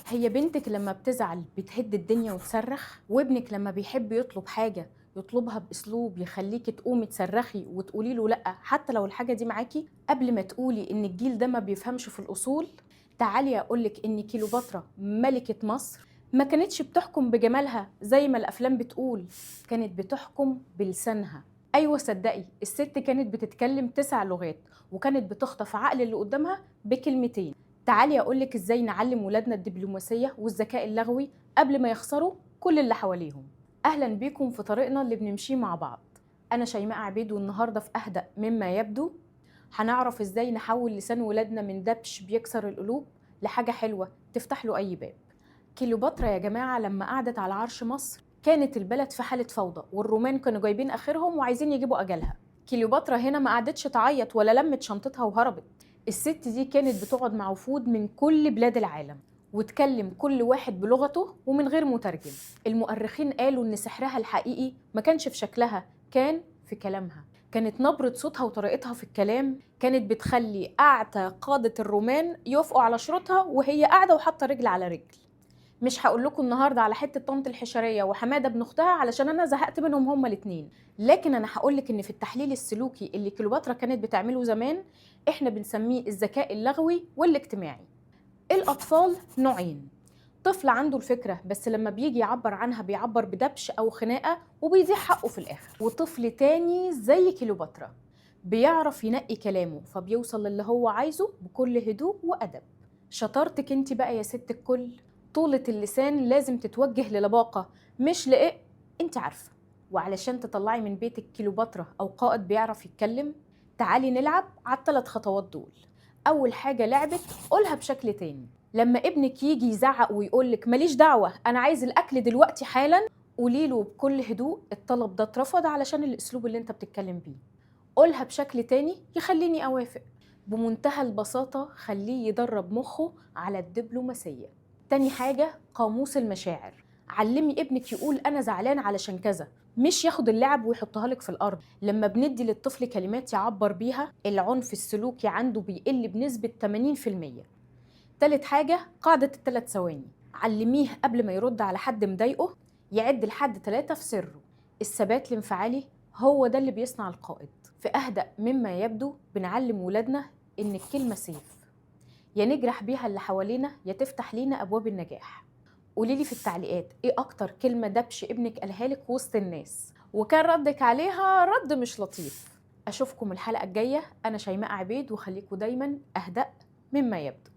هي بنتك لما بتزعل بتهد الدنيا وتصرخ، وابنك لما بيحب يطلب حاجة يطلبها بأسلوب يخليكي تقومي تصرخي وتقولي له لأ حتى لو الحاجة دي معاكي. قبل ما تقولي إن الجيل ده ما بيفهمش في الأصول، تعالي أقولك إن كيلوباترا ملكة مصر ما كانتش بتحكم بجمالها زي ما الأفلام بتقول، كانت بتحكم بلسانها. أيوة صدقي، الست كانت بتتكلم 9 لغات وكانت بتخطف عقل اللي قدامها بكلمتين. تعالي أقولك إزاي نعلم ولادنا الدبلوماسية والذكاء اللغوي قبل ما يخسروا كل اللي حواليهم. أهلا بيكم في طريقنا اللي بنمشيه مع بعض. أنا شيماء عبيد، والنهاردة في أهدأ مما يبدو هنعرف إزاي نحول لسان ولادنا من دبش بيكسر القلوب لحاجة حلوة تفتح له أي باب. كليوباترا يا جماعة لما قعدت على عرش مصر كانت البلد في حالة فوضى، والرومان كانوا جايبين آخرهم وعايزين يجيبوا أجلها. كليوباترا هنا ما قعدتش تعيط ولا لمت شنطتها وهربت. الست دي كانت بتقعد مع وفود من كل بلاد العالم وتكلم كل واحد بلغته ومن غير مترجم. المؤرخين قالوا إن سحرها الحقيقي ما كانش في شكلها، كان في كلامها. كانت نبرة صوتها وطريقتها في الكلام كانت بتخلي أعتى قادة الرومان يوافقوا على شروطها وهي قاعدة وحاطة رجل على رجل. مش هقول لكم النهارده على حتة طنط الحشريه وحماده ابن اختها علشان انا زهقت منهم هما الاثنين، لكن انا هقول لك ان في التحليل السلوكي اللي كليوباترا كانت بتعمله زمان احنا بنسميه الذكاء اللغوي والاجتماعي. الاطفال نوعين، طفل عنده الفكرة بس لما بيجي يعبر عنها بيعبر بدبش او خناقه وبيضيع حقه في الاخر، وطفل تاني زي كليوباترا بيعرف ينقي كلامه فبيوصل للي هو عايزه بكل هدوء وادب. شطارتك انت بقى يا ست الكل، طولة اللسان لازم تتوجه للباقة مش لإيه انت عارفة. وعلشان تطلعي من بيتك كليوباترا أو قائد بيعرف يتكلم، تعالي نلعب على ال3 خطوات دول. أول حاجة لعبة قولها بشكل تاني. لما ابنك يجي يزعق ويقولك ماليش دعوة أنا عايز الأكل دلوقتي حالا، قوليله بكل هدوء الطلب ده اترفض علشان الأسلوب اللي انت بتتكلم بيه. قولها بشكل تاني يخليني أوافق. بمنتهى البساطة خليه يدرب مخه على الدبلوماسية. تاني حاجة قاموس المشاعر. علمي ابنك يقول أنا زعلان علشان كذا، مش ياخد اللعب ويحطها لك في الأرض. لما بندي للطفل كلمات يعبر بيها العنف السلوكي عنده بيقل بنسبة 80%. تالت حاجة قاعدة ال3 ثواني. علمية قبل ما يرد على حد مضايقه يعد لحد 3 في سره. الثبات الانفعالي هو ده اللي بيصنع القائد. في أهدأ مما يبدو بنعلم ولادنا إن الكلمة سيف، يا نجرح بيها اللي حوالينا يا تفتح لينا أبواب النجاح. قوليلي في التعليقات إيه أكتر كلمة دبش ابنك قالها لك وسط الناس وكان ردك عليها رد مش لطيف. أشوفكم الحلقة الجاية. أنا شيماء عبيد، وخليكم دايما أهدأ مما يبدو.